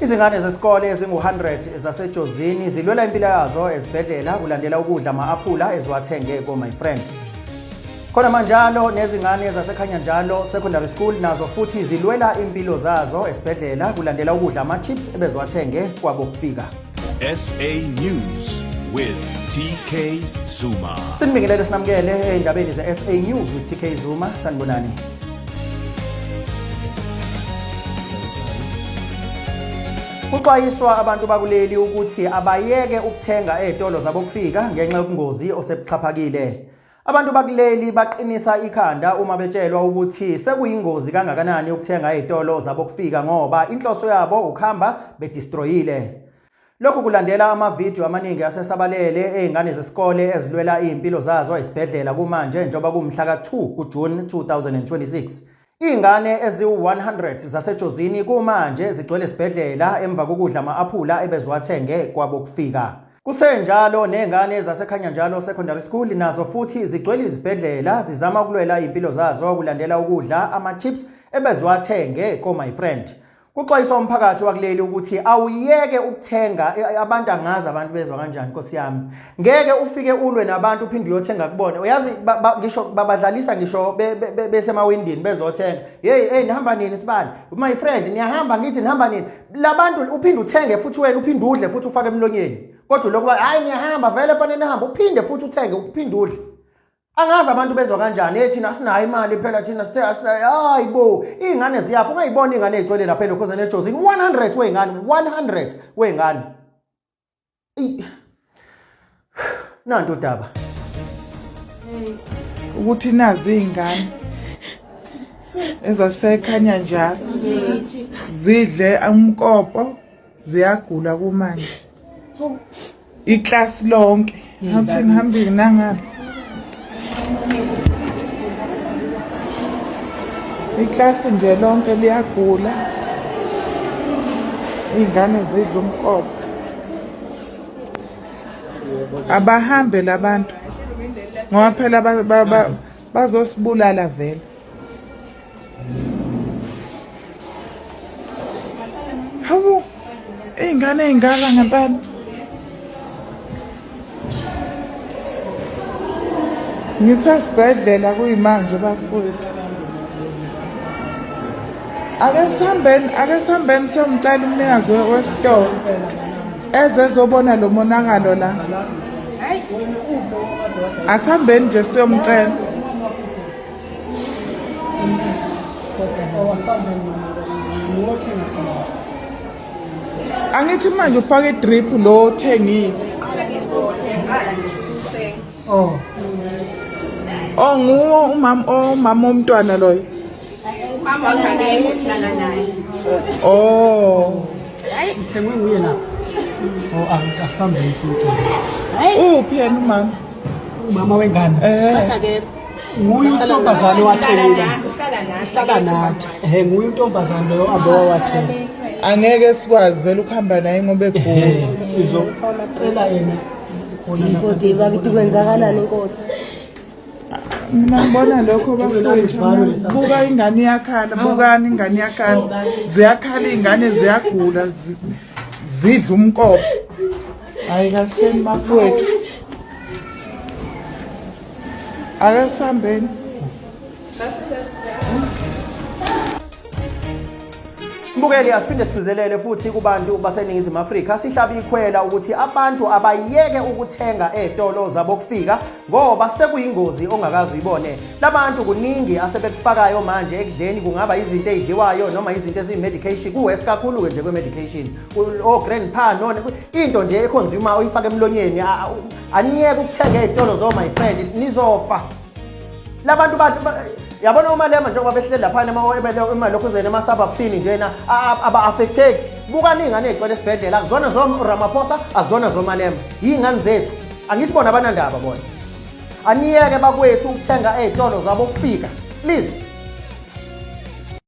Izingane zesikole ezingu-100 zaseJozini zilwela impilo yazo ezibhedlela kulandela ukudla ama-aphula eziwathenge ko-My Friend. Khona manjalo nezingane zaseKhanyanjalo Secondary School nazo futhi zilwela impilo zazo esibhedlela kulandela ukudla ama-chips ebeziwathenge kwabokufika. SA News with TK Zuma. Sinibingelele sinamukele ey'ndabeni ze-SA News with TK Zuma. Sanibonani. Kuxwayiswa abantu bakuleli ukuthi abayeke ukuthenga ezitolo zabokufika ngenxa yobungozi osebuxhaphakile. Abantu bakuleli baqinisa ikhanda uma betshelwa ukuthi sekuyingozi kangakanani ukuthenga ezitolo zabokufika ngoba inhloso yabo ukuhamba bedestroyile. Lokhu kulandela amavidiyo amaningi asesabalele ey'ngane zesikole ezilwela iy'mpilo zazo esibhedlela kumanje njengoba kumhla ka-2 kuJuni 2026. Iy'ngane eziwu-100 zaseJozini kumanje zigcwele esibhedlela emva kokudla ama-aphula ebeziwathenge kwabokufika. Kusenjalo ney'ngane zaseKhanyanjalo Secondary School nazo futhi zigcwele izibhedlela zizama ukulwela iy'mpilo zazo kulandela ukudla ama-chips ebeziwathenge ko-My Friend. Kuxwayiswa umphakathi wakuleli ukuthi awuyeke ukuthenga abantu angazi abantu bezwa kanjani Nkosi yami. Ngeke ufike ulwe nabantu uphinde uyothenga kubona. Uyazi ngisho babadlalisa ngisho besemawindini bezothenga. Hey hey nihamba nini sibani? My friend niyahamba ngithi nihamba nini? Labantu uphinde uthenge futhi wena uphinde udle futhi ufake emlonyeni. Kodwa lokhu hayi niyahamba vele fanele nihambe uphinde futhi uthenge uphinde udle. Angazi abantu bezwa kanjani hey thina sinayo imali phela thina sithe asinayo hayi bo iy'ngane ziyafa ungayibona iy'ngane ey'gcwele lapha elokhozeni ejozini 100 wey'ngane 100 wey'ngane nantu udaba ukuthi nazi iy'ngane ezasekhanya njalo zidle umkopo ziyagula kumanje iklasi lonke ngathi ngihambile nangapha iklasi nje lonke liyagula iy'ngane zidla umkobo abahambe labantu ngoba phela bazosibulala vele Hawu, iy'ngane ey'ngaka ngempela. Ngisesibhedlela kuyimanje bafowethu. Ake sihambeni, ake sihambeni siyomcela umnikazi wesitolo eze ezobona lo monakalo la. Asihambeni nje siyomcela. Angithi manje ufake idrip lo othengile. Oh. Oh nguwo umama oh umama womntwana loyo. Mama wakhe uhlala naye. Oh. Uthengwe nguye la. Oh akusambe isinto. Uphi yena umama? Umama wengane. Eh. Akekho. Nguye untombazane owathengile. Uhlala nathi. Uhlala nathi. Eh nguye untombazane loyo abe wawathenga. Angeke sikwazi vele ukuhamba naye ngoba egula. Eh sizocela yena khona lapha. Kodwa bakithi kwenzakalani inkosi? Mina ngibona lokho bafowethu. Buka ingane iyakhala, bukani ingane iyakhala. Ziyakhala iy'ngane ziyagula zidla umkopho. Hayi kahleni bafowethu. Ake sihambeni. Mbukeli asiphinde sigcizelele futhi kubantu baseNingizimu Afrika sihlaba ikhwela ukuthi abantu abayeke ukuthenga ezitolo zabokufika ngoba sekuyingozi ongakaze uyibone. Labantu kuningi asebekufakayo manje ekudleni kungaba izinto ezidliwayo noma izinto eziyi-medication kuwesi kakhulu-ke nje kwe-medication o-grandpa no into nje econsumer oyifaka emlonyeni aniyeke ukuthenga ezitolo zo my friend nizofa. Labantu yabona umalema njengoba behleli laphana emalokhuzeni ema-suburbsini njena aba-affecteki bukani iy'ngane ey'gcwele esibhedlela akuzona zoramaphosa akuzona zomalema yiy'ngane zethu angithi bona abanandaba bona aniyeke bakwethu ukuthenga ey'tolo zabo ukufika please.